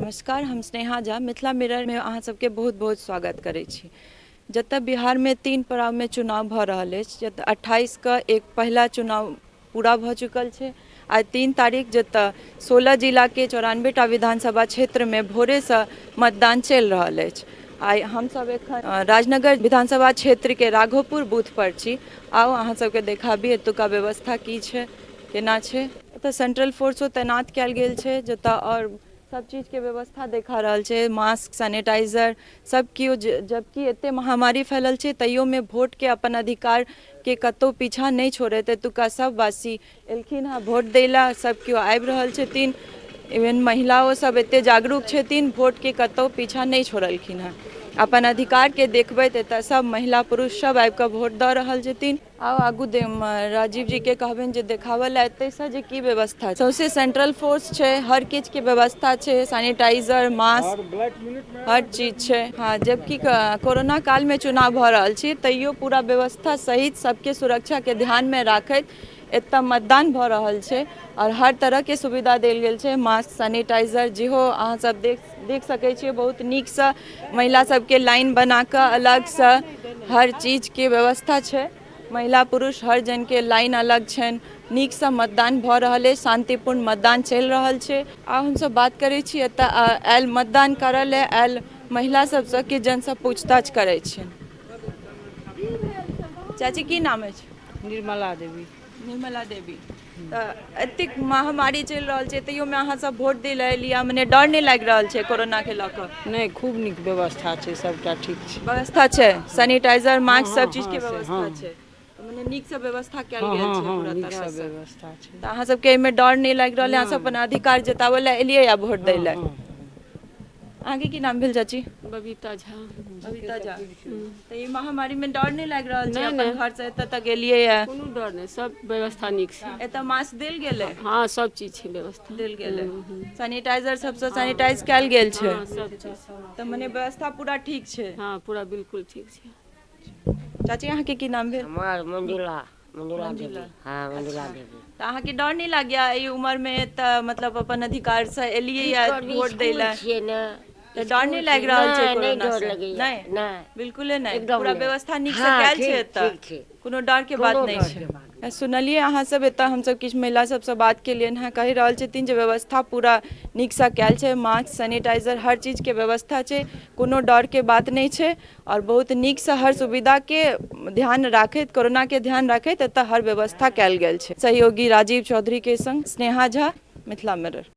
नमस्कार, हम स्नेहा झा, मिथिला मिररमे अहाँ सबके बहुत बहुत स्वागत करै छी। जतऽ बिहारमे 3 पड़ावमे चुनाव भऽ रहल अछि, जतऽ 28 के एक पहिला चुनाव पूरा भऽ चुकल छै, आइ 3 तारीख जतऽ 16 जिलाके 94टा विधानसभा क्षेत्रमे भोरेसँ मतदान चलि रहल अछि। आइ हमसब एखन राजनगर विधानसभा क्षेत्रके राघोपुर बूथ पर छी। आउ, अहाँ सबके देखाबी एतुका व्यवस्था की छै, केना छै। एतऽ सेंट्रल फोर्सो तैनात कयल गेल छै जतऽ, आओर सब चीजके व्यवस्था देखा रहल छै, मास्क, सैनिटाइजर सब केओ। जबकि एते महामारी फैलल छै, तैयोमे वोटके अपन अधिकारके कतहु पीछा नहि छोड़ैत एतुका सब वासी एलखिन हँ वोट दै लए। सब केओ आबि रहल छथिन। इवन महिलाओ सब एते जागरूक छथिन, वोटके कतहु पीछा नहि छोड़लखिन हँ। अपन अधिकारके देखबैत एतऽ सब महिला पुरुष सब आबि कऽ वोट दऽ रहल छथिन। आउ आगू, राजीव जी के कहबनि जे देखाबऽ लए एतैसँ जे की व्यवस्था। सौंसे सेंट्रल फोर्स छै, हर किछुके व्यवस्था छै, सैनिटाइजर, मास्क, हर चीज छै। हँ, जबकि कोरोना कालमे चुनाव भऽ रहल छै, तैयो पूरा व्यवस्था सहित सबके सुरक्षाके ध्यानमे राखैत एतऽ मतदान भऽ रहल छै आओर हर तरहके सुविधा देल गेल छै, मास्क, सैनिटाइजर, जेहो अहाँ सब देख सकै छियै। बहुत नीकसँ महिला सबके लाइन बना कऽ अलगसँ हर चीजके व्यवस्था छै। महिला पुरुष हर जनके लाइन अलग छनि। नीकसँ मतदान भऽ रहल अछि, शान्तिपूर्ण मतदान चलि रहल छै। आब हमसब बात करै छी एतऽ आयल मतदान करऽ लए आयल महिला सबसँ कि जनसँ पूछताछ करै छियनि। चाची, की नाम अछि? निर्मला देवी। निर्मला देवी, तऽ एतेक महामारी चलि रहल छै, तैयोमे अहाँ सब वोट दै लए एलियै, मने डर नहि लागि रहल छै कोरोनाके लऽ कऽ? नहि, खूब नीक व्यवस्था छै, सबटा ठीक छै। व्यवस्था छै, सैनिटाइजर, मास्क, सब चीजके व्यवस्था छै, मने नीकसँ व्यवस्था कयल गेल छै पूरा तरहसँ व्यवस्था छै। तऽ अहाँ सबके एहिमे डर नहि लागि रहल है? अहाँ सब अपन अधिकार जताबै लए एलियै या वोट दै लए? अहाँके की नाम भेल चाची? बबीता झा। बबीता झा, तऽ ई महामारी में डर नहि लागि रहल छै? अपन घर से एतऽ तक एलियै या? कोनो डर नहि, सब व्यवस्था नीक छै। एतऽ मास्क देल गेलै? हँ, सब चीज छै व्यवस्था। देल गेलै, सैनिटाइजर सबसँ सैनिटाइज कयल गेल छै? हँ, सब चीज। तऽ मने व्यवस्था पूरा ठीक छै? हँ, पूरा बिलकुल ठीक छै। चाची, अहाँके की नाम भेल? हमर मंजुला, मंजुला देवी। हँ, मंजुला देवी। तऽ अहाँके डर नहि लागैया एहि उमर मे तऽ मतलब अपन अधिकार से एलियै या वोट दै लए? छियै ने। तऽ डर नहि लागि रहल छै नहि, कोरोना डर से? लगैया। नहि? नहि। बिल्कुले नहि? एकदम पूरा नहि। व्यवस्था नीक से हँ, कयल छै ठीक एतऽ? ठीक छै। कोनो डर के बात कोनो नहि डर छै? के बात। सुनलियै अहाँ सब, एतऽ हमसब किछु महिला सबसँ बात केलियनि हँ, कहि रहल छथिन जे व्यवस्था पूरा नीकसँ कयल छै, मास्क, सैनिटाइजर, हर चीजके व्यवस्था छै, कोनो डरके बात नहि छै आओर बहुत नीकसँ हर सुविधाके ध्यान राखैत, कोरोनाके ध्यान राखैत एतऽ हर व्यवस्था कयल गेल छै। सहयोगी राजीव चौधरीके संग स्नेहा झा, मिथिला मिरर।